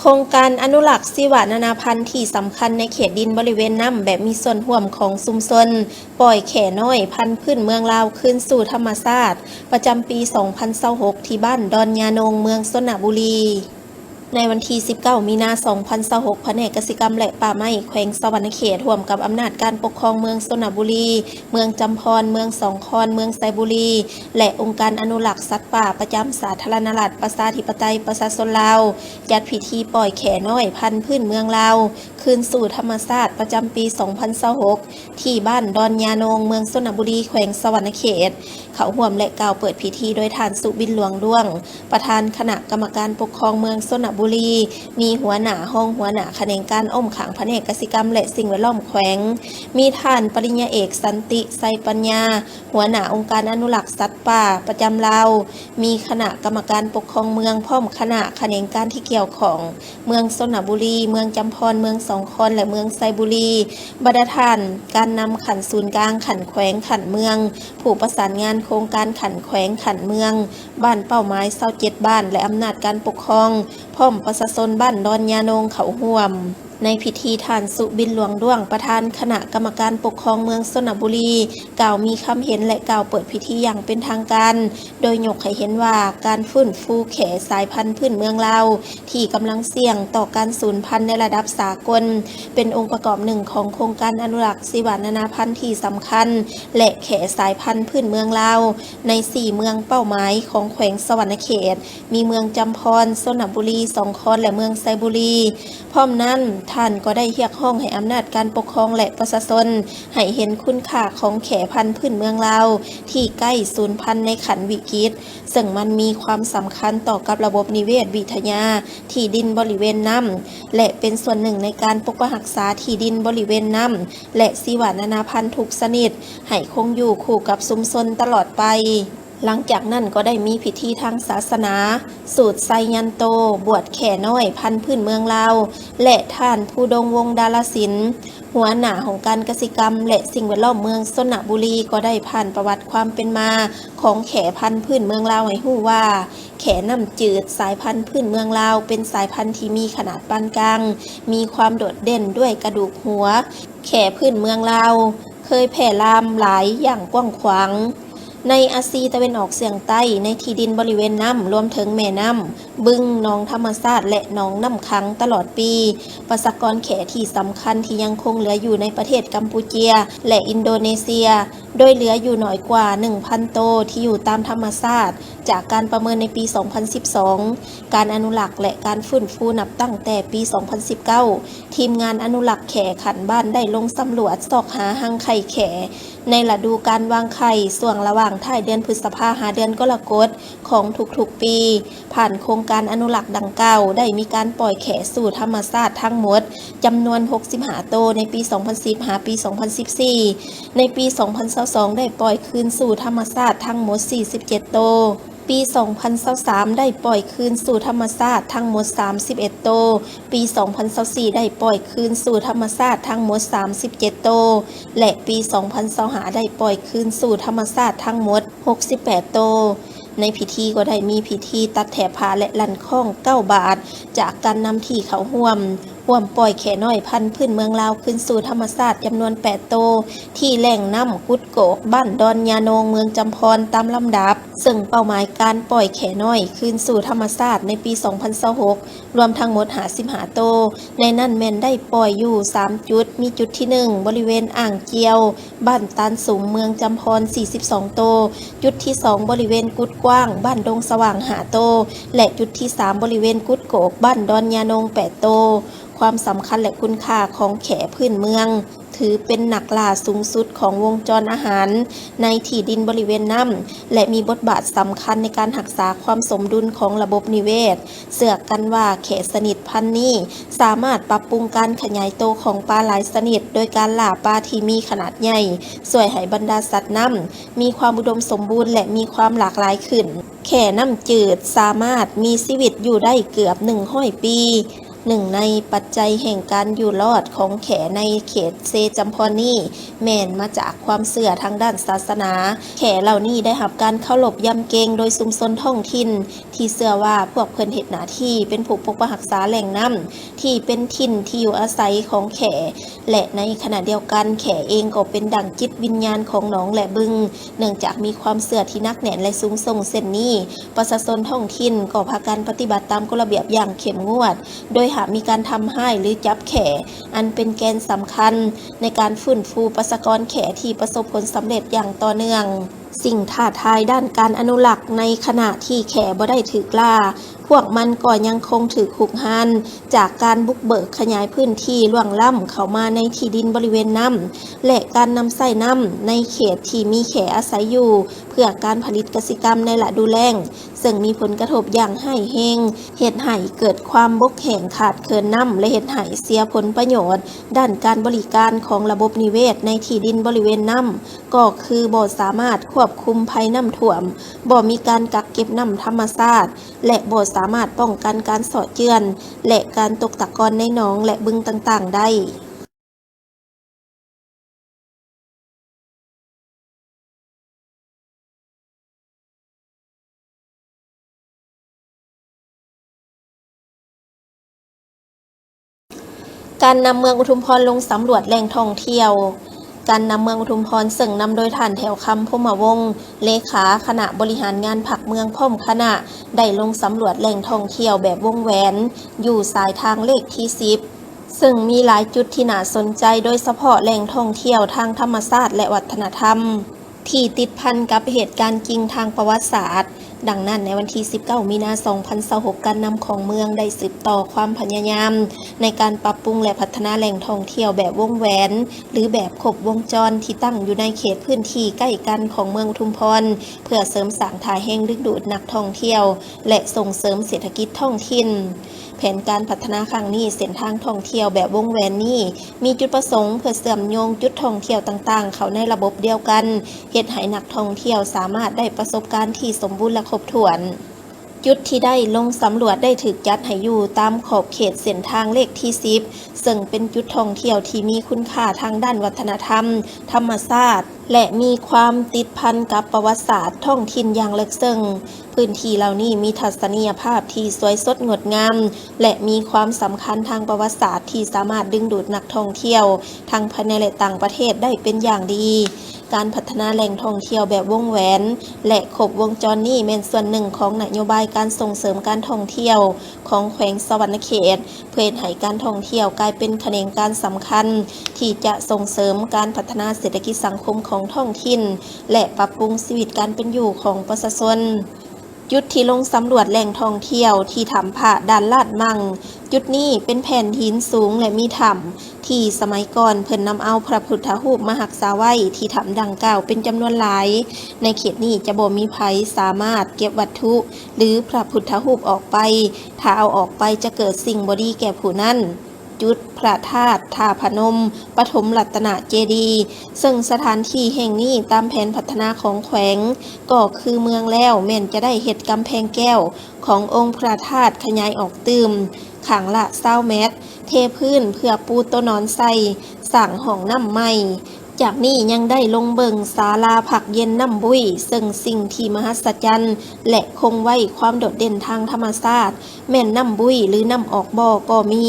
ໂຄງການອະນຸລັກຊີວະນານາພັນທີ່ສຳຄັນໃນເຂດດິນບໍລິເວນນ້ຳ ແບບມີສ່ວນຮ່ວມຂອງຊຸມຊົນ ປ່ອຍແຂ້ນ້ອຍພັນພື້ນເມືອງລາວຄືນສູ່ທຳມະຊາດ ປະຈຳປີສອງພັນຊາວຫົກ ທີ່ບ້ານດອນຍານົງ ເມືອງຊົນນະບູລີ. ໃນວັນທີສິບເກົ້າ ມີນາ ສອງພັນຊາວຫົກ ພະແນກກະສິກຳ ແລະ ປ່າໄມ້ ແຂວງສະຫວັນນະເຂດ ຮ່ວມກັບອຳນາດການປົກຄອງເມືອງຊົນນະບູລີ, ເມືອງຈຳພອນ, ເມືອງສອງຄອນ, ເມືອງໄຊບູລີ ແລະ ອົງການອະນຸລັກສັດປ່າປະຈຳສາທາລະນະລັດ ປະຊາທິປະໄຕ ປະຊາຊົນລາວ ຈັດພິທີປ່ອຍແຂ້ນ້ອຍພັນພື້ນເມືອງລາວ ຄືນສູ່ທຳມະຊາດ ປະຈຳປີສອງພັນຊາວຫົກ ທີ່ບ້ານດອນຍານົງ ເມືອງຊົນນະບູລີ ແຂວງສະຫວັນນະເຂດ. ເຂົ້າຮ່ວມ ແລະ ກ່າວເປີດພິທີໂດຍທ່ານ ສຸບິນ ຫຼວງດ້ວງ ປະທານຄະນະກຳມະການປົກຄອງເມືອງຊົນນະບູລີ, ມີຫົວໜ້າ, ຮອງຫົວໜ້າຂະແໜງການອ້ອມຂ້າງພະແນກກະສິກຳ ແລະ ສິ່ງແວດລ້ອມແຂວງ, ມີທ່ານປະລິນຍາເອກ ສັນຕິ ໄຊປັນຍາ ຫົວໜ້າອົງການອະນຸລັກສັດປ່າປະຈຳລາວ, ມີຄະນະກຳມະການປົກຄອງເມືອງ ພ້ອມຄະນະຂະແໜງການທີ່ກ່ຽວຂ້ອງ, ເມືອງຊົນນະບູລີ, ເມືອງຈຳພອນ, ເມືອງສອງຄອນ ແລະ ເມືອງໄຊບູລີ, ບັນດາທ່ານການນຳຂັ້ນສູນກາງ, ຂັ້ນແຂວງ, ຂັ້ນເມືອງ, ຜູ້ປະສານງານໂຄງການຂັ້ນແຂວງ, ຂັ້ນເມືອງ, ບ້ານເປົ້າໝາຍຊາວເຈັດບ້ານ ແລະ ອຳນາດການປົກຄອງ, ພ້ອມປະຊາຊົນບ້ານດອນຍານົງເຂົ້າຮ່ວມ. ໃນພິທີ ທ່ານ ສຸບິນ ຫຼວງດ້ວງ ປະທານຄະນະກຳມະການປົກຄອງເມືອງຊົນນະບູລີ ກ່າວມີຄຳເຫັນ ແລະ ກ່າວເປີດພິທີຢ່າງເປັນທາງການ, ໂດຍຍົກໃຫ້ເຫັນວ່າການຟື້ນຟູແຂ້ສາຍພັນພື້ນເມືອງລາວ ທີ່ກຳລັງສ່ຽງຕໍ່ການສູນພັນໃນລະດັບສາກົນ ເປັນອົງປະກອບໜຶ່ງຂອງໂຄງການອະນຸລັກຊີວະນານາພັນທີ່ສຳຄັນ ແລະ ແຂ້ສາຍພັນພື້ນເມືອງລາວ ໃນສີ່ເມືອງເປົ້າໝາຍຂອງແຂວງສະຫວັນນະເຂດ ມີເມືອງຈຳພອນ, ຊົນນະບູລີ, ສອງຄອນ ແລະ ເມືອງໄຊບູລີ. ພ້ອມນັ້ນ, ທ່ານກໍໄດ້ຮຽກຮ້ອງໃຫ້ອຳນາດການປົກຄອງ ແລະ ປະຊາຊົນ ໃຫ້ເຫັນຄຸນຄ່າຂອງແຂ້ພັນພື້ນເມືອງລາວ ທີ່ໃກ້ສູນພັນໃນຂັ້ນວິກິດ, ເຊິ່ງມັນມີຄວາມສຳຄັນຕໍ່ກັບລະບົບນິເວດວິທະຍາທີ່ດິນບໍລິເວນນ້ຳ ແລະ ເປັນສ່ວນໜຶ່ງໃນການປົກປັກຮັກສາທີ່ດິນບໍລິເວນນ້ຳ ແລະ ຊີວະນານາພັນທຸກຊະນິດ ໃຫ້ຄົງຢູ່ຄູ່ກັບຊຸມຊົນຕະຫຼອດໄປ. ຫຼັງຈາກນັ້ນກໍໄດ້ມີພິທີທາງສາສະໜາ, ສູດໄຊຍັນໂຕ, ບວດແຂ້ນ້ອຍພັນພື້ນເມືອງລາວ ແລະ ທ່ານ ພູດົງ ວົງດາລະສິນ, ຫົວໜ້າຫ້ອງການກະສິກຳ ແລະ ສິ່ງແວດລ້ອມເມືອງຊົນນະບູລີ ກໍໄດ້ຜ່ານປະຫວັດຄວາມເປັນມາຂອງແຂ້ພັນພື້ນເມືອງລາວໃຫ້ຮູ້ວ່າ ແຂ້ນ້ຳຈືດສາຍພັນພື້ນເມືອງລາວ ເປັນສາຍພັນທີ່ມີຂະໜາດປານກາງ, ມີຄວາມໂດດເດັ່ນດ້ວຍກະດູກຫົວ. ແຂ້ພື້ນເມືອງລາວເຄີຍແຜ່ລາມຫຼາຍຢ່າງກວ້າງຂວາງ ໃນອາຊີຕາເວັນອອກສຽງໃຕ້ ໃນທີ່ດິນບໍລິເວນນ້ຳ ລວມເຖິງແມ່ນ້ຳ, ບຶງ, ໜອງທຳມະຊາດ ແລະ ໜອງນ້ຳຂັງຕະຫຼອດປີ. ປະຊາກອນແຂ້ທີ່ສຳຄັນທີ່ຍັງຄົງເຫຼືອຢູ່ໃນປະເທດກຳປູເຈຍ ແລະ ອິນໂດເນເຊຍ ໂດຍເຫຼືອຢູ່ໜ້ອຍກວ່າໜຶ່ງພັນໂຕທີ່ຢູ່ຕາມທຳມະຊາດ. ຈາກການປະເມີນໃນປີສອງພັນສິບສອງ ການອະນຸລັກ ແລະ ການຟື້ນຟູນັບຕັ້ງແຕ່ປີສອງພັນສິບເກົ້າ ທີມງານອະນຸລັກແຂ້ຂັ້ນບ້ານໄດ້ລົງສຳຫຼວດຊອກຫາຮັງໄຂ່ແຂ້ ໃນລະດູການວາງໄຂ່ ຊ່ວງລະຫວ່າງທ້າຍເດືອນພຶດສະພາ ຫາເດືອນກໍລະກົດຂອງທຸກໆປີ. ຜ່ານໂຄງການອະນຸລັກດັ່ງກ່າວ ໄດ້ມີການປ່ອຍແຂ້ສູ່ທຳມະຊາດທັງໝົດຈຳນວນຫົກສິບຫ້າໂຕໃນປີສອງພັນສິບ ຫາປີສອງພັນສິບສີ່. ໃນປີສອງພັນຊາວສອງ ໄດ້ປ່ອຍຄືນສູ່ທຳມະຊາດທັງໝົດສີ່ສິບເຈັດໂຕ. ປີສອງພັນຊາວສາມ ໄດ້ປ່ອຍຄືນສູ່ທຳມະຊາດທັງໝົດສາມສິບເອັດໂຕ, ປີສອງພັນຊາວສີ່ ໄດ້ປ່ອຍຄືນສູ່ທຳມະຊາດທັງໝົດສາມສິບເຈັດໂຕ ແລະ ປີສອງພັນຊາວຫ້າ ໄດ້ປ່ອຍຄືນສູ່ທຳມະຊາດທັງໝົດຫົກສິບແປດໂຕ. ໃນພິທີກໍໄດ້ມີພິທີຕັດແຖບຜ້າ ແລະ ລັ່ນຄ້ອງເກົ້າບາດ ຈາກການນຳທີ່ເຂົ້າຮ່ວມ. ຮ່ວມປ່ອຍແຂ້ນ້ອຍພັນພື້ນເມືອງລາວຄືນສູ່ທຳມະຊາດຈຳນວນແປດໂຕ ທີ່ແຫຼ່ງນ້ຳກຸດໂກກ ບ້ານດອນຍາໂນງ ເມືອງຈຳພອນ ຕາມລຳດັບ, ເຊິ່ງເປົ້າໝາຍການປ່ອຍແຂ້ນ້ອຍຄືນສູ່ທຳມະຊາດໃນປີສອງພັນຊາວຫົກ ລວມທັງໝົດຫ້າສິບຫ້າໂຕ, ໃນນັ້ນແມ່ນໄດ້ປ່ອຍຢູ່ສາມຈຸດ, ມີຈຸດທີໜຶ່ງ ບໍລິເວນອ່າງກ່ຽວ ບ້ານຕານສຸມ ເມືອງຈຳພອນ ສີ່ສິບສອງໂຕ, ຈຸດທີສອງ ບໍລິເວນກຸດກວ້າງ ບ້ານດົງສະຫວ່າງ ຫ້າໂຕ ແລະ ຈຸດທີສາມ ບໍລິເວນກຸດໂກກ ບ້ານດອນຍາໂນງ ແປດໂຕ. ຄວາມສຳຄັນ ແລະ ຄຸນຄ່າຂອງແຂ້ພື້ນເມືອງ ຖືເປັນນັກລ່າສູງສຸດຂອງວົງຈອນອາຫານໃນທີ່ດິນບໍລິເວນນັ້ນ ແລະ ມີບົດບາດສຳຄັນໃນການຮັກສາຄວາມສົມດຸນຂອງລະບົບນິເວດ. ເຊື່ອກັນວ່າແຂ້ຊະນິດພັນນີ້ສາມາດປັບປຸງການຂະຫຍາຍໂຕຂອງປາຫຼາຍຊະນິດ ໂດຍການລ່າປາທີ່ມີຂະໜາດໃຫຍ່, ຊ່ວຍໃຫ້ບັນດາສັດນ້ຳມີຄວາມອຸດົມສົມບູນ ແລະ ມີຄວາມຫຼາກຫຼາຍຂຶ້ນ. ແຂ້ນ້ຳຈືດສາມາດມີຊີວິດຢູ່ໄດ້ເກືອບໜຶ່ງຮ້ອຍປີ. ໜຶ່ງໃນປັດໄຈແຫ່ງການຢູ່ລອດຂອງແຂໃນເຂດເຊຈຳພອນນີ້ ແມ່ນມາຈາກຄວາມເຊື່ອທາງດ້ານສາສະໜາ. ແຂເຫຼົ່ານີ້ໄດ້ຮັບການເຄົາລົບຢຳເກງໂດຍຊຸມຊົນທ້ອງຖິ່ນ ທີ່ເຊື່ອວ່າພວກເພິ່ນເຮັດໜ້າທີ່ເປັນຜູ້ປົກປັກຮັກສາແຫຼ່ງນ້ຳ ທີ່ເປັນຖິ່ນທີ່ຢູ່ອາໄສຂອງແຂ ແລະ ໃນຂະນະດຽວກັນ ແຂເອງກໍເປັນດັ່ງຈິດວິນຍານຂອງໜອງ ແລະ ບຶງ. ເນື່ອງຈາກມີຄວາມເຊື່ອທີ່ໜັກແໜ້ນ ແລະ ສູງສົ່ງເຊັ່ນນີ້, ປະຊາຊົນທ້ອງຖິ່ນກໍພາກັນປະຕິບັດຕາມກົດລະບຽບຢ່າງເຂັ້ມງວດ, ໂດຍຫາກມີການທຳຮ້າຍ ຫຼື ຈັບແຂ ອັນເປັນແກນສຳຄັນໃນການຟື້ນຟູປະຊາກອນແຂທີ່ປະສົບຜົນສຳເລັດຢ່າງຕໍ່ເນື່ອງ. ສິ່ງທ້າທາຍດ້ານການອະນຸລັກໃນຂະນະທີ່ແຂບໍ່ໄດ້ຖືກລ່າ, ພວກມັນກໍຍັງຄົງຖືກຮຸກຮານຈາກການບຸກເບີກຂະຫຍາຍພື້ນທີ່ລ່ວງລ້ຳເຂົ້າມາໃນທີ່ດິນບໍລິເວນນ້ຳ ແລະ ການນຳໃຊ້ນ້ຳໃນເຂດທີ່ມີແຂອາໄສຢູ່ ເພື່ອການຜະລິດກະສິກຳໃນລະດູແລ້ງ, ເຊິ່ງມີຜົນກະທົບຢ່າງຮ້າຍແຮງ, ເຮັດໃຫ້ເກີດຄວາມບົກແຫ້ງຂາດເຂີນນ້ຳ ແລະ ເຮັດໃຫ້ເສຍຜົນປະໂຫຍດດ້ານການບໍລິການຂອງລະບົບນິເວດໃນທີ່ດິນບໍລິເວນນ້ຳ, ກໍຄືບໍ່ສາມາດຄວບຄຸມໄພນ້ຳຖ້ວມ, ບໍ່ມີການກັກເກັບນ້ຳທຳມະຊາດ ແລະ ບໍ່ສາມາດປ້ອງກັນການເຊາະເຈື່ອນ ແລະ ການຕົກຕະກອນໃນໜອງ ແລະ ບຶງຕ່າງໆໄດ້. ການນຳເມືອງອຸທຸມພອນລົງສຳຫຼວດແຫຼ່ງທ່ອງທ່ຽວ. ການນຳເມືອງອຸທຸມພອນ ເຊິ່ງນຳໂດຍທ່ານ ແຖວຄຳ ພົມມະວົງ ເລຂາຄະນະບໍລິຫານງານພັກເມືອງ ພ້ອມຄະນະ ໄດ້ລົງສຳຫຼວດແຫຼ່ງທ່ອງທ່ຽວແບບວົງແຫວນ ຢູ່ສາຍທາງເລກທີສິບ ເຊິ່ງມີຫຼາຍຈຸດທີ່ໜ້າສົນໃຈ, ໂດຍສະເພາະແຫຼ່ງທ່ອງທ່ຽວທາງທຳມະຊາດ ແລະ ວັດທະນະທຳ ທີ່ຕິດພັນກັບເຫດການຈິງທາງປະຫວັດສາດ. ດັ່ງນັ້ນ, ໃນວັນທີສິບເກົ້າ ມີນາ ສອງພັນຊາວຫົກ ການນຳຂອງເມືອງໄດ້ສືບຕໍ່ຄວາມພະຍາຍາມໃນການປັບປຸງ ແລະ ພັດທະນາແຫຼ່ງທ່ອງທ່ຽວແບບວົງແຫວນ ຫຼື ແບບຄົບວົງຈອນ ທີ່ຕັ້ງຢູ່ໃນເຂດພື້ນທີ່ໃກ້ກັນຂອງເມືອງອຸທຸມພອນ ເພື່ອເສີມສ້າງທ່າແຮງດຶງດູດນັກທ່ອງທ່ຽວ ແລະ ສົ່ງເສີມເສດຖະກິດທ້ອງຖິ່ນ. ແຜນການພັດທະນາຄັ້ງນີ້, ເສັ້ນທາງທ່ອງທ່ຽວແບບວົງແຫວນນີ້ ມີຈຸດປະສົງເພື່ອເຊື່ອມໂຍງຈຸດທ່ອງທ່ຽວຕ່າງໆເຂົ້າໃນລະບົບດຽວກັນ, ເຮັດໃຫ້ນັກທ່ອງທ່ຽວສາມາດໄດ້ປະສົບການທີ່ສົມບູນ ແລະ ຄົບຖ້ວນ. ຈຸດທີ່ໄດ້ລົງສຳຫຼວດໄດ້ຖືກຈັດໃຫ້ຢູ່ຕາມຂອບເຂດເສັ້ນທາງເລກທີສິບ ເຊິ່ງເປັນຈຸດທ່ອງທ່ຽວທີ່ມີຄຸນຄ່າທາງດ້ານວັດທະນະທຳ, ທຳມະຊາດ ແລະ ມີຄວາມຕິດພັນກັບປະຫວັດສາດທ້ອງຖິ່ນຢ່າງເລິກເຊິ່ງ. ພື້ນທີ່ເຫຼົ່ານີ້ມີທັດສະນີຍະພາບທີ່ສວຍສົດງົດງາມ ແລະ ມີຄວາມສຳຄັນທາງປະຫວັດສາດທີ່ສາມາດດຶງດູດນັກທ່ອງທ່ຽວທັງພາຍໃນ ແລະ ຕ່າງປະເທດໄດ້ເປັນຢ່າງດີ. ການພັດທະນາແຫຼ່ງທ່ອງທ່ຽວແບບວົງແຫວນ ແລະ ຄົບວົງຈອນນີ້ແມ່ນສ່ວນໜຶ່ງຂອງນະໂຍບາຍການສົ່ງເສີມການທ່ອງທ່ຽວຂອງແຂວງສະຫວັນນະເຂດ ເພື່ອເຮັດໃຫ້ການທ່ອງທ່ຽວກາຍເປັນຂະແໜງການສຳຄັນທີ່ຈະສົ່ງເສີມການພັດທະນາເສດຖະກິດສັງຄົມຂອງທ້ອງຖິ່ນ ແລະ ປັບປຸງຊີວິດການເປັນຢູ່ຂອງປະຊາຊົນ. ຈຸດທີ່ລົງສຳຫຼວດແຫຼ່ງທ່ອງທ່ຽວທີ່ຖ້ຳພະດ່ານລາດມັງ. ຈຸດນີ້ເປັນແຜ່ນຫີນສູງ ແລະ ມີຖ້ຳທີ່ສະໄໝກ່ອນເພິ່ນນຳເອົາພະພຸດທະຮູບມາຮັກສາໄວ້ທີ່ຖ້ຳດັ່ງກ່າວເປັນຈຳນວນຫຼາຍ. ໃນເຂດນີ້ຈະບໍ່ມີໃຜສາມາດເກັບວັດຖຸ ຫຼື ພະພຸດທະຮູບອອກໄປ, ຖ້າເອົາອອກໄປຈະເກີດສິ່ງບໍ່ດີແກ່ຜູ້ນັ້ນ. ຈຸດພະທາດທ່າພະນົມ ປະຖົມລັດຕະນະເຈດີ, ເຊິ່ງສະຖານທີ່ແຫ່ງນີ້ຕາມແຜນພັດທະນາຂອງແຂວງ ກໍຄືເມືອງແລ້ວແມ່ນຈະໄດ້ເຮັດກຳແພງແກ້ວຂອງອົງພະທາດຂະຫຍາຍອອກຕື່ມ ຂ້າງລະຊາວແມັດ, ເທພື້ນເພື່ອປູໂຕະນອນໃສ່, ສ້າງຫ້ອງນ້ຳໃໝ່. ຈາກນີ້ຍັງໄດ້ລົງເບິ່ງສາລາພັກເຢັນນ້ຳບຸ້ຍ, ເຊິ່ງສິ່ງທີ່ມະຫັດສະຈັນ ແລະ ຄົງໄວ້ຄວາມໂດດເດັ່ນທາງທຳມະຊາດ ແມ່ນນ້ຳບຸ້ຍ ຫຼື ນ້ຳອອກບໍ່ກໍມີ,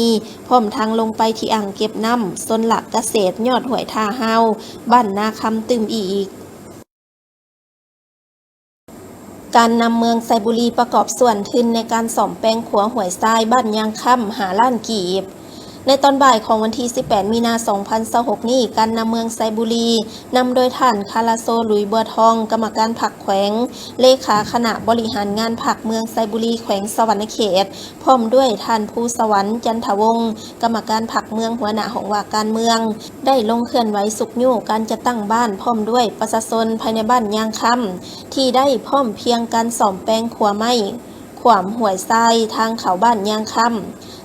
ພ້ອມທັງລົງໄປທີ່ອ່າງເກັບນ້ຳຊົນລະກະເສດຍອດຫ້ວຍທ່າຮາວ ບ້ານນາຄຳຕື່ມອີກ. ການນຳເມືອງໄຊບູລີປະກອບສ່ວນທຶນໃນການສ້ອມແປງຂົວຫ້ວຍຊາຍບ້ານຍາງຄຳ ຫ້າລ້ານກີບ. ໃນຕອນບ່າຍຂອງວັນທີສິບແປດ ມີນາ ສອງພັນຊາວຫົກນີ້, ການນຳເມືອງໄຊບູລີ ນຳໂດຍທ່ານ ຄາລາໂຊ ລຸຍບົວທອງ ກຳມະການພັກແຂວງ, ເລຂາຄະນະບໍລິຫານງານພັກເມືອງໄຊບູລີ ແຂວງສະຫວັນນະເຂດ, ພ້ອມດ້ວຍທ່ານ ພູສະຫວັນ ຈັນທະວົງ ກຳມະການພັກເມືອງ ຫົວໜ້າຫ້ອງວ່າການເມືອງ ໄດ້ລົງເຄື່ອນໄຫວຊຸກຍູ້ການຈັດຕັ້ງບ້ານ ພ້ອມດ້ວຍປະຊາຊົນພາຍໃນບ້ານຍາງຄຳ ທີ່ໄດ້ພ້ອມພຽງກັນສ້ອມແປງຂົວໄມ້ ຂວາມຫ້ວຍຊາຍທາງເຂົ້າບ້ານຍາງຄຳ.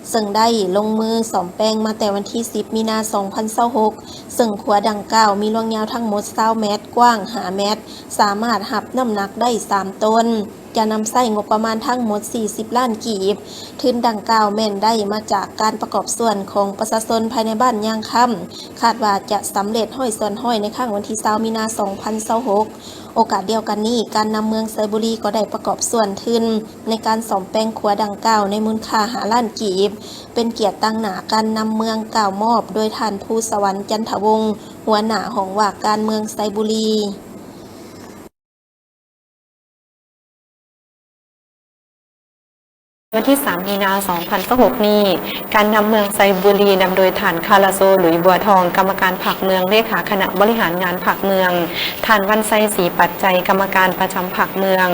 ເຊິ່ງໄດ້ລົງມືສ້ອມແປງມາແຕ່ວັນທີສິບ ມີນາ ສອງພັນຊາວຫົກ ເຊິ່ງຂົວດັ່ງກ່າວມີລວງຍາວທັງໝົດຊາວແມັດ, ກວ້າງຫ້າແມັດ, ສາມາດຮັບນ້ຳໜັກໄດ້ສາມໂຕນ, ຈະນຳໃຊ້ງົບປະມານທັງໝົດສີ່ສິບລ້ານກີບ. ທຶນດັ່ງກ່າວແມ່ນໄດ້ມາຈາກການປະກອບສ່ວນຂອງປະຊາຊົນພາຍໃນບ້ານຍາງຄຳ, ຄາດວ່າຈະສຳເລັດຮ້ອຍສ່ວນຮ້ອຍໃນຄັ້ງວັນທີຊາວ ມີນາ ສອງພັນຊາວຫົກ. ໂອກາດດຽວກັນນີ້, ການນຳເມືອງໄຊບູລີກໍໄດ້ປະກອບສ່ວນທຶນໃນການສ້ອມແປງຂົວດັ່ງກ່າວໃນມູນຄ່າຫ້າລ້ານກີບ, ເປັນກຽດຕາງໜ້າການນຳເມືອງກ່າວມອບໂດຍທ່ານ ພູສະຫວັນ ຈັນທະວົງ ຫົວໜ້າຫ້ອງວ່າການເມືອງໄຊບູລີ. ວັນທີສາມ ມີນາ ສອງພັນຊາວຫົກນີ້, ການນຳເມືອງໄຊບູລີ ນຳໂດຍທ່ານ ຄາລາໂຊ ລຸຍບົວທອງ ກຳມະການພັກເມືອງ, ເລຂາຄະນະບໍລິຫານງານພັກເມືອງ, ທ່ານ ວັນໄຊ ສີປັດໄຈ ກຳມະການປະຈຳພັກເມືອງ,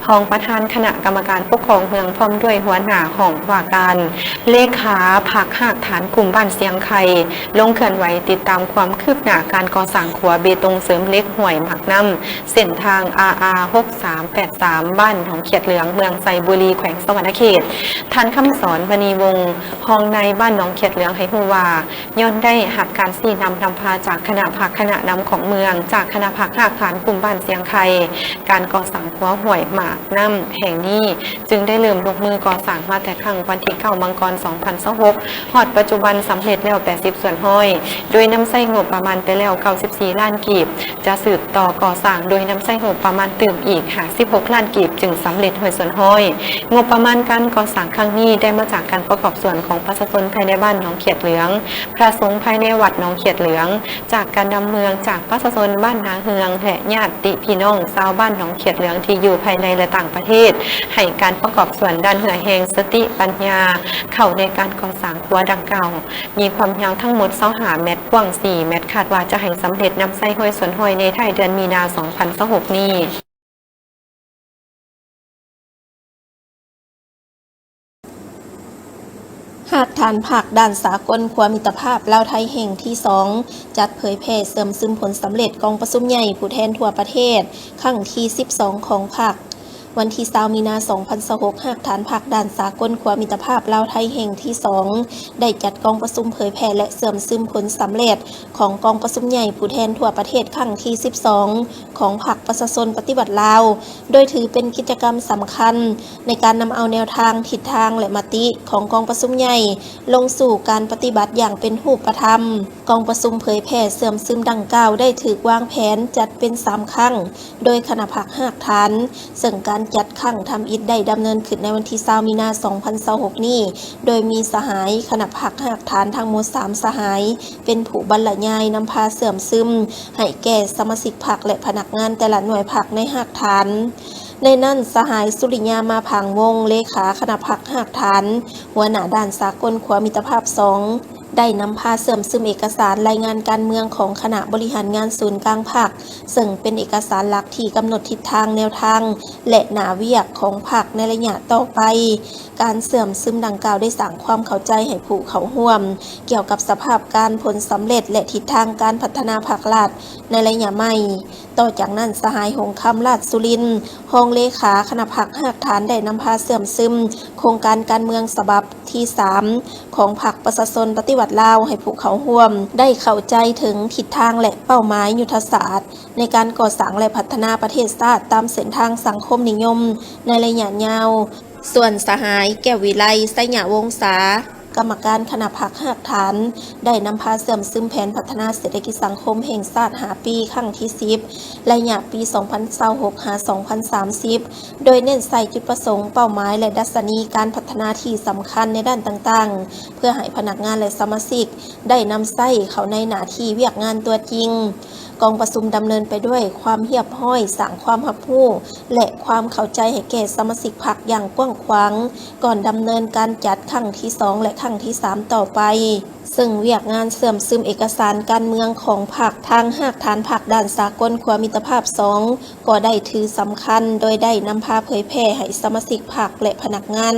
ຮອງປະທານຄະນະກຳມະການປົກຄອງເມືອງ ພ້ອມດ້ວຍຫົວໜ້າຫ້ອງວ່າການ, ເລຂາພັກຮາກຖານກຸ່ມບ້ານຊຽງໄຄ ລົງເຄື່ອນໄຫວຕິດຕາມຄວາມຄືບໜ້າການກໍ່ສ້າງຂົວເບຕົງເສີມເຫຼັກຫ້ວຍໝາກນ້ຳ ເສັ້ນທາງ ອາອາ ຫົກສາມແປດສາມ ບ້ານໜອງຂຽດເຫຼືອງ ເມືອງໄຊບູລີ ແຂວງສະຫວັນນະເຂດ. ທ່ານ ຄຳສອນ ມະນີວົງ ຮອງນາຍບ້ານໜອງຂຽດເຫຼືອງ ໃຫ້ຮູ້ວ່າ ຍ້ອນໄດ້ຮັບການຊີ້ນຳນຳພາຈາກຄະນະພັກຄະນະນຳຂອງເມືອງ, ຈາກຄະນະພັກຮາກຖານກຸ່ມບ້ານຊຽງໄຄ, ການກໍ່ສ້າງຂົວຫ້ວຍໝາກນ້ຳແຫ່ງນີ້ ຈຶ່ງໄດ້ເລີ່ມລົງມືກໍ່ສ້າງມາແຕ່ຄັ້ງວັນທີເກົ້າ ມັງກອນ ສອງພັນຊາວຫົກ ຮອດປັດຈຸບັນສຳເລັດແລ້ວແປດສິບສ່ວນຮ້ອຍ ໂດຍນຳໃຊ້ງົບປະມານໄປແລ້ວເກົ້າສິບສີ່ລ້ານກີບ, ຈະສືບຕໍ່ກໍ່ສ້າງໂດຍນຳໃຊ້ງົບປະມານຕື່ມອີກຫ້າສິບຫົກລ້ານກີບ ຈຶ່ງສຳເລັດຮ້ອຍສ່ວນຮ້ອຍ. ງົບປະມານການກໍ່ສ້າງຄັ້ງນີ້ໄດ້ມາຈາກການປະກອບສ່ວນຂອງປະຊາຊົນພາຍໃນບ້ານໜອງຂຽດເຫຼືອງ, ພະສົງພາຍໃນວັດໜອງຂຽດເຫຼືອງ, ຈາກການນຳເມືອງ, ຈາກປະຊາຊົນບ້ານນາເຮືອງ ແລະ ຍາດຕິພີ່ນ້ອງຊາວບ້ານໜອງຂຽດເຫຼືອງທີ່ຢູ່ພາຍໃນ ແລະ ຕ່າງປະເທດ ໃຫ້ການປະກອບສ່ວນດ້ານເຫື່ອແຮງ, ສະຕິປັນຍາ ເຂົ້າໃນການກໍ່ສ້າງຂົວດັ່ງກ່າວ. ມີຄວາມຍາວທັງໝົດຊາວຫ້າແມັດ, ກວ້າງສີ່ແມັດ, ຄາດວ່າຈະໃຫ້ສຳເລັດນຳໃຊ້ຮ້ອຍສ່ວນຮ້ອຍໃນທ້າຍເດືອນມີນາ ສອງພັນຊາວຫົກນີ້. ຮາກຖານພັກດ້ານສາກົນຂົວມິດຕະພາບລາວໄທແຫ່ງທີສອງ ຈັດເຜີຍແຜ່ເຊື່ອມຊຶມຜົນສຳເລັດກອງປະຊຸມໃຫຍ່ຜູ້ແທນທົ່ວປະເທດ ຄັ້ງທີສິບສອງຂອງພັກ. ວັນທີຊາວ ມີນາ ສອງພັນຊາວຫົກ, ຮາກຖານພັກດ້ານສາກົນຂົວມິດຕະພາບລາວໄທແຫ່ງທີສອງ ໄດ້ຈັດກອງປະຊຸມເຜີຍແຜ່ ແລະ ເຊື່ອມຊຶມຜົນສຳເລັດຂອງກອງປະຊຸມໃຫຍ່ຜູ້ແທນທົ່ວປະເທດຄັ້ງທີສິບສອງ ຂອງພັກປະຊາຊົນປະຕິວັດລາວ, ໂດຍຖືເປັນກິດຈະກຳສຳຄັນໃນການນຳເອົາແນວທາງ, ທິດທາງ ແລະ ມະຕິຂອງກອງປະຊຸມໃຫຍ່ລົງສູ່ການປະຕິບັດຢ່າງເປັນຮູບປະທຳ. ກອງປະຊຸມເຜີຍແຜ່ເຊື່ອມຊຶມດັ່ງກ່າວໄດ້ຖືກວາງແຜນຈັດເປັນສາມຄັ້ງ ໂດຍຄະນະພັກຮາກຖານ, ເຊິ່ງການຈັດຄັ້ງທຳອິດໄດ້ດຳເນີນຂຶ້ນໃນວັນທີຊາວ ມີນາ ສອງພັນຊາວຫົກນີ້, ໂດຍມີສະຫາຍຄະນະພັກຮາກຖານທັງໝົດສາມສະຫາຍ ເປັນຜູ້ບັນລະຍາຍນຳພາເຊື່ອມຊຶມໃຫ້ແກ່ສະມາຊິກພັກ ແລະ ພະນັກງານແຕ່ລະໜ່ວຍພັກໃນຮາກຖານ. ໃນນັ້ນ, ສະຫາຍ ສຸລິຍາ ມາຜາງວົງ ເລຂາຄະນະພັກຮາກຖານ, ຫົວໜ້າດ້ານສາກົນຂົວມິດຕະພາບສອງ ໄດ້ນຳພາເຊື່ອມຊຶມເອກະສານລາຍງານການເມືອງຂອງຄະນະບໍລິຫານງານສູນກາງພັກ, ເຊິ່ງເປັນເອກະສານຫຼັກທີ່ກຳນົດທິດທາງ, ແນວທາງ ແລະ ໜ້າວຽກຂອງພັກໃນໄລຍະຕໍ່ໄປ. ການເຊື່ອມຊຶມດັ່ງກ່າວໄດ້ສ້າງຄວາມເຂົ້າໃຈໃຫ້ຜູ້ເຂົ້າຮ່ວມກ່ຽວກັບສະພາບການ, ຜົນສຳເລັດ ແລະ ທິດທາງການພັດທະນາພັກລັດໃນໄລຍະໃໝ່. ຕໍ່ຈາກນັ້ນ, ສະຫາຍ ຫົງຄຳ ລາດສຸລິນ ຮອງເລຂາຄະນະພັກຮາກຖານ ໄດ້ນຳພາເຊື່ອມຊຶມໂຄງການການເມືອງສະບັບທີສາມ ຂອງພັກປະຊາຊົນປະຕິວັດລາວ ໃຫ້ຜູ້ເຂົ້າຮ່ວມໄດ້ເຂົ້າໃຈເຖິງທິດທາງ ແລະ ເປົ້າໝາຍຍຸດທະສາດໃນການກໍ່ສ້າງ ແລະ ພັດທະນາປະເທດຊາດຕາມເສັ້ນທາງສັງຄົມນິຍົມໃນໄລຍະຍາວ. ສ່ວນສະຫາຍ ແກ້ວວິໄລ ໄຊຍະວົງສາ ກຳມະການຄະນະພັກຮາກຖານ ໄດ້ນຳພາເຊື່ອມຊຶມແຜນພັດທະນາເສດຖະກິດສັງຄົມແຫ່ງຊາດຫ້າປີ ຄັ້ງທີສິບ ໄລຍະປີສອງພັນຊາວຫົກ ຫາ ສອງພັນສາມສິບ ໂດຍເນັ້ນໃສ່ຈຸດປະສົງ, ເປົ້າໝາຍ ແລະ ດັດຊະນີການພັດທະນາທີ່ສຳຄັນໃນດ້ານຕ່າງໆ ເພື່ອໃຫ້ພະນັກງານ ແລະ ສະມາຊິກໄດ້ນຳໃຊ້ເຂົ້າໃນໜ້າທີ່ວຽກງານຕົວຈິງ. ກອງປະຊຸມດຳເນີນໄປດ້ວຍຄວາມຮຽບຮ້ອຍ, ສ້າງຄວາມຮັບຮູ້ ແລະ ຄວາມເຂົ້າໃຈໃຫ້ແກ່ສະມາຊິກພັກຢ່າງກວ້າງຂວາງ ກ່ອນດຳເນີນການຈັດຄັ້ງທີສອງ ແລະ ຄັ້ງທີສາມຕໍ່ໄປ. ເຊິ່ງວຽກງານເຊື່ອມຊຶມເອກະສານການເມືອງຂອງພັກ, ທາງຮາກຖານພັກດ້ານສາກົນຂົວມິດຕະພາບສອງ ກໍໄດ້ຖືສຳຄັນ ໂດຍໄດ້ນຳພາເຜີຍແຜ່ໃຫ້ສະມາຊິກພັກ ແລະ ພະນັກງານ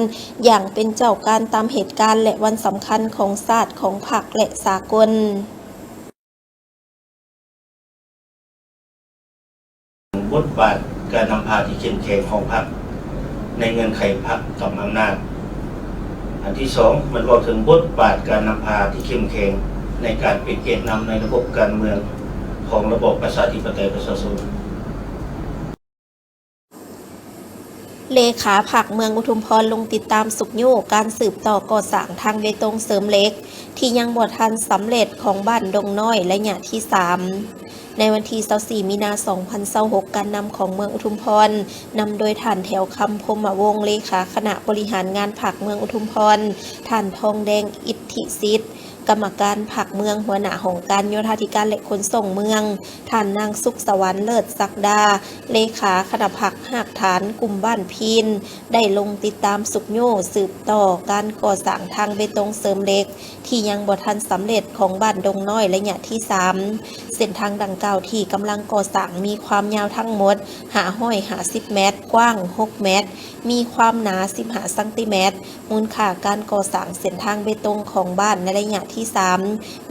ຢ່າງເປັນເຈົ້າການຕາມເຫດການ ແລະ ວັນສຳຄັນຂອງຊາດ, ຂອງພັກ ແລະ ສາກົນ. ບົດບາດການນຳພາທີ່ເຂັ້ມແຂງຂອງພັກໃນເງື່ອນໄຂພັກກຳອຳນາດ. ອັນທີສອງ ມັນເວົ້າເຖິງບົດບາດການນຳພາທີ່ເຂັ້ມແຂງໃນການເປັນແກນນຳໃນລະບົບການເມືອງຂອງລະບອບປະຊາທິປະໄຕປະຊາຊົນ. ເລຂາພັກເມືອງອຸທຸມພອນລົງຕິດຕາມຊຸກຍູ້ການສືບຕໍ່ກໍ່ສ້າງທາງເບຕົງເສີມເຫຼັກທີ່ຍັງບໍ່ທັນສຳເລັດຂອງບ້ານດົງນ້ອຍໄລຍະທີສາມ. ໃນວັນທີຊາວສີ່ ມີນາ ສອງພັນຊາວຫົກ ການນຳຂອງເມືອງອຸທຸມພອນ ນຳໂດຍທ່ານ ແຖວຄຳ ພົມມະວົງ ເລຂາຄະນະບໍລິຫານງານພັກເມືອງອຸທຸມພອນ, ທ່ານ ທອງແດງ ອິດທິສິດ ກຳມະການພັກເມືອງ, ຫົວໜ້າຫ້ອງການໂຍທາທິການ ແລະ ຂົນສົ່ງເມືອງ, ທ່ານ ນາງ ສຸກສະຫວັນ ເລີດສັກດາ ເລຂາຄະນະພັກຮາກຖານກຸ່ມບ້ານພີນ ໄດ້ລົງຕິດຕາມຊຸກຍູ້ສືບຕໍ່ການກໍ່ສ້າງທາງເບຕົງເສີມເຫຼັກ ທີ່ຍັງບໍ່ທັນສຳເລັດຂອງບ້ານດົງນ້ອຍໄລຍະທີສາມ. ເສັ້ນທາງດັ່ງກ່າວທີ່ກຳລັງກໍ່ສ້າງມີຄວາມຍາວທັງໝົດຫ້າຮ້ອຍຫ້າສິບແມັດ, ກວ້າງຫົກແມັດ, ມີຄວາມໜາສິບຫ້າຊັງຕີແມັດ. ມູນຄ່າການກໍ່ສ້າງເສັ້ນທາງເບຕົງຂອງບ້ານໃນໄລຍະທີສາມ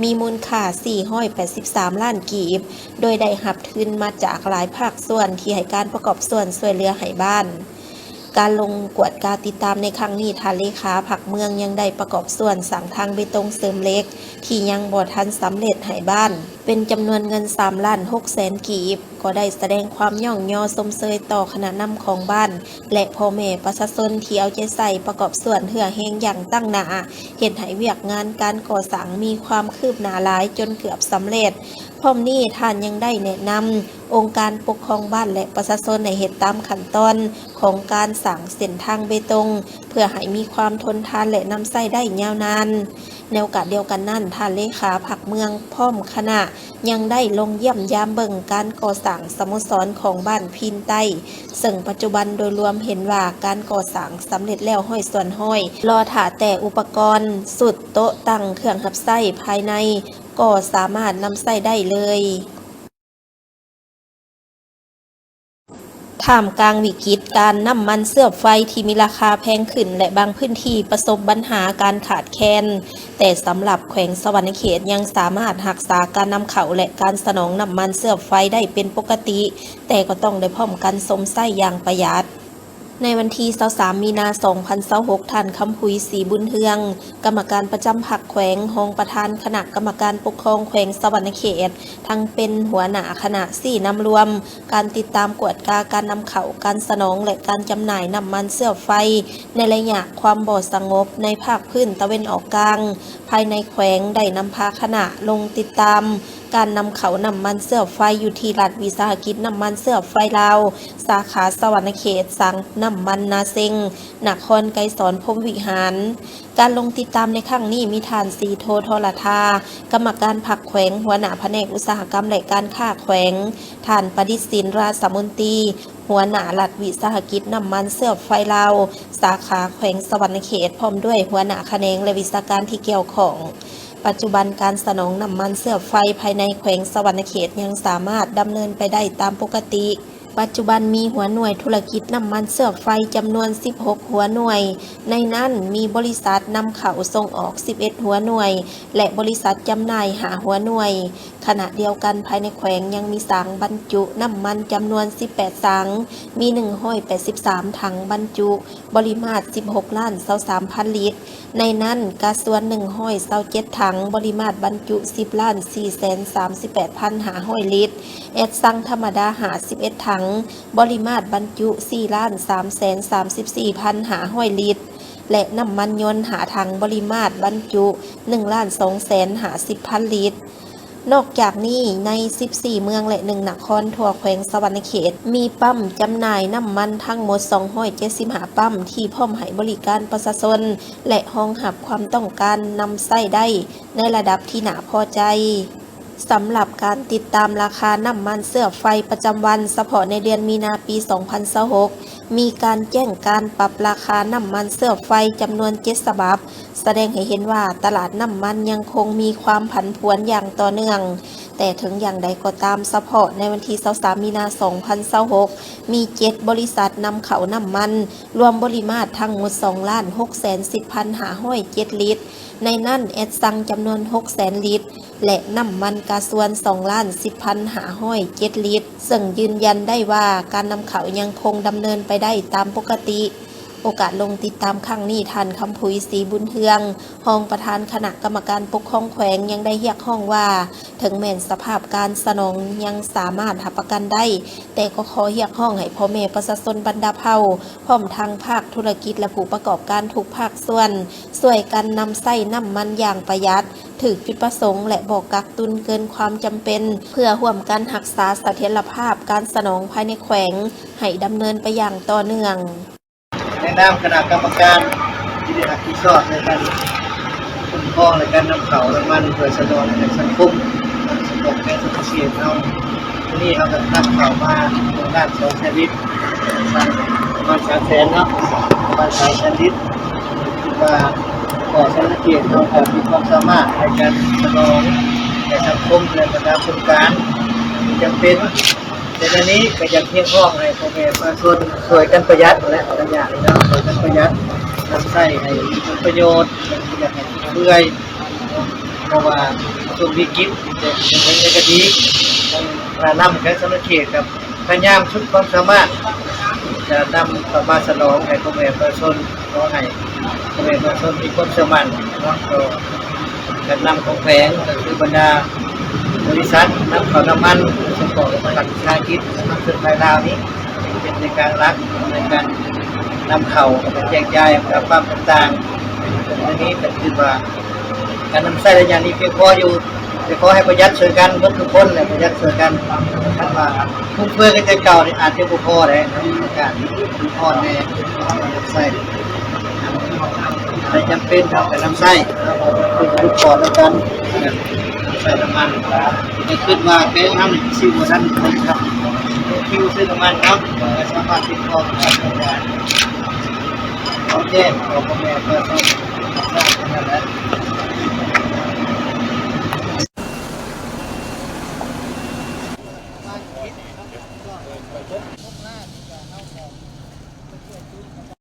ມີມູນຄ່າສີ່ຮ້ອຍແປດສິບສາມລ້ານກີບ, ໂດຍໄດ້ຮັບທຶນມາຈາກຫຼາຍພາກສ່ວນທີ່ໃຫ້ການປະກອບສ່ວນຊ່ວຍເຫຼືອໃຫ້ບ້ານ. ການລົງກວດກາຕິດຕາມໃນຄັ້ງນີ້, ທ່ານເລຂາພັກເມືອງຍັງໄດ້ປະກອບສ່ວນສ້າງທາງເບຕົງເສີມເຫຼັກທີ່ຍັງບໍ່ທັນສຳເລັດໃຫ້ບ້ານ ເປັນຈຳນວນເງິນສາມລ້ານຫົກແສນກີບ, ກໍໄດ້ສະແດງຄວາມຍ້ອງຍໍຊົມເຊີຍຕໍ່ຄະນະນຳຂອງບ້ານ ແລະ ພໍ່ແມ່ປະຊາຊົນທີ່ເອົາໃຈໃສ່ປະກອບສ່ວນເຫື່ອແຮງຢ່າງຕັ້ງໜ້າ, ເຮັດໃຫ້ວຽກງານການກໍ່ສ້າງມີຄວາມຄືບໜ້າຫຼາຍຈົນເກືອບສຳເລັດ. ພ້ອມນີ້ທ່ານຍັງໄດ້ແນະນຳ ອົງການປົກຄອງບ້ານ ແລະ ປະຊາຊົນໃຫ້ເຮັດຕາມຂັ້ນຕອນຂອງການສ້າງເສັ້ນທາງເບຕົງ ເພື່ອໃຫ້ມີຄວາມທົນທານ ແລະ ນຳໃຊ້ໄດ້ຍາວນານ. ໃນໂອກາດດຽວກັນນັ້ນ, ທ່ານເລຂາພັກເມືອງພ້ອມຄະນະ ຍັງໄດ້ລົງຢ້ຽມຢາມເບິ່ງການກໍ່ສ້າງສະໂມສອນຂອງບ້ານພີນໃຕ້, ເຊິ່ງປັດຈຸບັນໂດຍລວມເຫັນວ່າການກໍ່ສ້າງສຳເລັດແລ້ວຮ້ອຍສ່ວນຮ້ອຍ, ລໍຖ້າແຕ່ອຸປະກອນ, ຊຸດ, ໂຕະ, ຕັ່ງ, ເຄື່ອງຮັບໃຊ້ພາຍໃນ ກໍສາມາດນຳໃຊ້ໄດ້ເລີຍ. ທ່າມກາງວິກິດການນ້ຳມັນເຊື້ອໄຟທີ່ມີລາຄາແພງຂຶ້ນ ແລະ ບາງພື້ນທີ່ປະສົບບັນຫາການຂາດແຄນ, ແຕ່ສຳລັບແຂວງສະຫວັນນະເຂດຍັງສາມາດຮັກສາການນຳເຂົ້າ ແລະ ການສະໜອງນ້ຳມັນເຊື້ອໄຟໄດ້ເປັນປົກກະຕິ, ແຕ່ກໍຕ້ອງໄດ້ພ້ອມກັນຊົມໃຊ້ຢ່າງປະຢັດ. ໃນວັນທີຊາວສາມ ມີນາ ສອງພັນຊາວຫົກ ທ່ານ ຄຳຜຸຍ ສີບຸນເຮືອງ ກຳມະການປະຈຳພັກແຂວງ, ຮອງປະທານຄະນະກຳມະການປົກຄອງແຂວງສະຫວັນນະເຂດ, ທັງເປັນຫົວໜ້າຄະນະຊີ້ນຳລວມການຕິດຕາມກວດກາການນຳເຂົ້າ, ການສະໜອງ ແລະ ການຈຳໜ່າຍນ້ຳມັນເຊື້ອໄຟໃນໄລຍະຄວາມບໍ່ສະຫງົບໃນພາກພື້ນຕາເວັນອອກກາງ ພາຍໃນແຂວງ ໄດ້ນຳພາຄະນະລົງຕິດຕາມ ການນຳເຂົ້ານ້ຳມັນເຊື້ອໄຟຢູ່ທີ່ລັດວິສາຫະກິດນ້ຳມັນເຊື້ອໄຟລາວ ສາຂາສະຫວັນນະເຂດ, ສາງນ້ຳມັນນາເຊັງ, ນະຄອນໄກສອນ ພົມວິຫານ. ການລົງຕິດຕາມໃນຄັ້ງນີ້ມີທ່ານ ສີໂທ ທໍລະທາ ກຳມະການພັກແຂວງ, ຫົວໜ້າພະແນກອຸດສາຫະກຳ ແລະ ການຄ້າແຂວງ, ທ່ານ ປະດິດສິນ ຣາຊະມົນຕີ ຫົວໜ້າລັດວິສາຫະກິດນ້ຳມັນເຊື້ອໄຟລາວ ສາຂາແຂວງສະຫວັນນະເຂດ ພ້ອມດ້ວຍຫົວໜ້າຂະແໜງ ແລະ ວິຊາການທີ່ກ່ຽວຂ້ອງ. ປັດຈຸບັນການສະໜອງນ້ຳມັນເຊື້ອໄຟພາຍໃນແຂວງສະຫວັນນະເຂດຍັງສາມາດດຳເນີນໄປໄດ້ຕາມປົກກະຕິ. ປັດຈຸບັນມີຫົວໜ່ວຍທຸລະກິດນ້ຳມັນເຊື້ອໄຟຈຳນວນສິບຫົກຫົວໜ່ວຍ, ໃນນັ້ນມີບໍລິສັດນຳເຂົ້າສົ່ງອອກສິບເອັດຫົວໜ່ວຍ ແລະ ບໍລິສັດຈຳໜ່າຍຫ້າຫົວໜ່ວຍ. ຂະນະດຽວກັນ, ພາຍໃນແຂວງຍັງມີສາງບັນຈຸນ້ຳມັນຈຳນວນສິບແປດສາງ, ມີໜຶ່ງຮ້ອຍແປດສິບສາມຖັງບັນຈຸ ບໍລິມາດສິບຫົກລ້ານຊາວສາມພັນລິດ, ໃນນັ້ນກາຊວນໜຶ່ງຮ້ອຍຊາວເຈັດຖັງ, ບໍລິມາດບັນຈຸສິບລ້ານສີ່ແສນສາມສິບແປດພັນຫ້າຮ້ອຍລິດ, ແອັດຊັງທຳມະດາຫ້າສິບເອັດຖັງ, ບໍລິມາດບັນຈຸສີ່ລ້ານສາມແສນສາມສິບສີ່ພັນຫ້າຮ້ອຍລິດ ແລະ ນ້ຳມັນຍົນຫ້າຖັງ, ບໍລິມາດບັນຈຸໜຶ່ງລ້ານສອງແສນຫ້າສິບພັນລິດ. ນອກຈາກນີ້, ໃນສິບສີ່ເມືອງ ແລະ ໜຶ່ງນະຄອນທົ່ວແຂວງສະຫວັນນະເຂດ ມີປ້ຳຈຳໜ່າຍນ້ຳມັນທັງໝົດສອງຮ້ອຍເຈັດສິບຫ້າປ້ຳ ທີ່ພ້ອມໃຫ້ບໍລິການປະຊາຊົນ ແລະ ຮອງຮັບຄວາມຕ້ອງການນຳໃຊ້ໄດ້ໃນລະດັບທີ່ໜ້າພໍໃຈ. ສຳລັບການຕິດຕາມລາຄານ້ຳມັນເຊື້ອໄຟປະຈຳວັນ ສະເພາະໃນເດືອນມີນາປີສອງພັນຊາວຫົກ ມີການແຈ້ງການປັບລາຄານ້ຳມັນເຊື້ອໄຟຈຳນວນເຈັດສະບັບ, ສະແດງໃຫ້ເຫັນວ່າຕະຫຼາດນ້ຳມັນຍັງຄົງມີຄວາມຜັນຜວນຢ່າງຕໍ່ເນື່ອງ. ແຕ່ເຖິງຢ່າງໃດກໍຕາມ, ສະເພາະໃນວັນທີຊາວສາມ ມີນາ ສອງພັນຊາວຫົກ ມີເຈັດບໍລິສັດນຳເຂົ້ານ້ຳມັນ ລວມບໍລິມາດທັງໝົດສອງລ້ານຫົກແສນສິບພັນຫ້າຮ້ອຍເຈັດລິດ, ໃນນັ້ນແອັດຊັງຈຳນວນຫົກແສນລິດ ແລະ ນ້ຳມັນກາຊວນສອງລ້ານສິບພັນຫ້າຮ້ອຍເຈັດລິດ, ເຊິ່ງຢືນຢັນໄດ້ວ່າການນຳເຂົ້າຍັງຄົງດຳເນີນໄປໄດ້ຕາມປົກກະຕິ. ໂອກາດລົງຕິດຕາມຄັ້ງນີ້, ທ່ານ ຄຳຜຸຍ ສີບຸນເຮືອງ ຮອງປະທານຄະນະກຳມະການປົກຄອງແຂວງ ຍັງໄດ້ຮຽກຮ້ອງວ່າ ເຖິງແມ່ນສະພາບການສະໜອງຍັງສາມາດຮັບປະກັນໄດ້, ແຕ່ກໍຂໍຮຽກຮ້ອງໃຫ້ພໍ່ແມ່ປະຊາຊົນບັນດາເຜົ່າ, ພ້ອມທັງພາກທຸລະກິດ ແລະ ຜູ້ປະກອບການທຸກພາກສ່ວນ ຊ່ວຍກັນນຳໃຊ້ນ້ຳມັນຢ່າງປະຢັດ, ຖືກຈຸດປະສົງ ແລະ ບໍ່ກັກຕຸນເກີນຄວາມຈຳເປັນ, ເພື່ອຮ່ວມກັນຮັກສາສະຖຽນລະພາບການສະໜອງພາຍໃນແຂວງ ໃຫ້ດຳເນີນໄປຢ່າງຕໍ່ເນື່ອງ. ໃນນາມຄະນະກຳມະການທີ່ໄດ້ຮັບຜິດຊອບໃນການຄຸ້ມຄອງ ແລະ ການນຳເຂົ້ານ້ຳມັນເພື່ອສະໜອງໃຫ້ສັງຄົມ ສະໜອງໃຫ້ສັງຄົມເຮົາ, ມື້ນີ້ເຮົາກໍນຳເຂົ້າມາປະມານສອງແສນລິດ ປະມານສາມແສນເນາະ ປະມານສາມແສນລິດ. ຄິດວ່າ ກໍສະໜອງເຂດເຮົາກໍມີຄວາມສາມາດໃນການສະໜອງໃຫ້ສັງຄົມ ແລະ ບັນດາໂຄງການທີ່ຈຳເປັນ. ໃນເລື່ອງນີ້ກໍຢາກຮຽກຮ້ອງໃຫ້ພໍ່ແມ່ປະຊາຊົນຊ່ວຍກັນປະຢັດແຫຼະ ໃນໄລຍະນີ້ເນາະ, ຊ່ວຍກັນປະຢັດນຳໃຊ້ໃຫ້ມີຜົນປະໂຫຍດ ແລະ ບໍ່ຢາກໃຫ້ຟຸມເຟືອຍ ເພາະວ່າຊ່ວງວິກິດ ແຕ່ເປັນຫຍັງກໍດີ ທາງນຳແຂວງສະຫວັນນະເຂດກັບພະຍາຍາມສຸດຄວາມສາມາດ ຈະນຳເຂົ້າມາສະໜອງໃຫ້ພໍ່ແມ່ປະຊາຊົນ. ຂໍໃຫ້ພໍ່ແມ່ປະຊາຊົນມີຄວາມເຊື່ອໝັ້ນເນາະ ຕໍ່ການນຳຂອງແຂວງ ກໍຄືບັນດາບໍລິສັດນຳເຂົ້ານ້ຳມັນ ສະເພາະລັດວິສາຫະກິດນ້ຳມັນເຊື້ອໄຟລາວນີ້ ເປັນໃນການຫຼັກໃນການນຳເຂົ້າ ແລະ ແຈກຈ່າຍຕາມປ້ຳຕ່າງໆ. ອັນນີ້ກໍຄືວ່າ ການນຳໃຊ້ໄລຍະນີ້ພຽງພໍຢູ່, ແຕ່ຂໍໃຫ້ປະຢັດຊ່ວຍກັນເບິດທຸກຄົນແຫຼະ ປະຢັດຊ່ວຍກັນ. ຄັນວ່າຟຸມເຟືອຍຄືແຕ່ເກົ່ານີ້ ອາດຈະບໍ່ພໍໄດ້ເນາະ, ອາກາດຮ້ອນແດ່ ນຳໃຊ້ ໃນຈຳເປັນເຮົາກໍນຳໃຊ້ ເພື່ອຫຼຸດຜ່ອນແລ້ວກັນ ໃຊ້ນ້ຳມັນ. ແຕ່ຄິດວ່າແຂວງເຮົານີ້ຊິບໍ່ທັນຄົນຄັບ ຄິວຊື້ນ້ຳມັນເນາະ ກໍສາມາດຕິດຕໍ່ກັບທາງການ. ໂອເຄ ຂໍພໍ່ແມ່ປະຊາຊົນ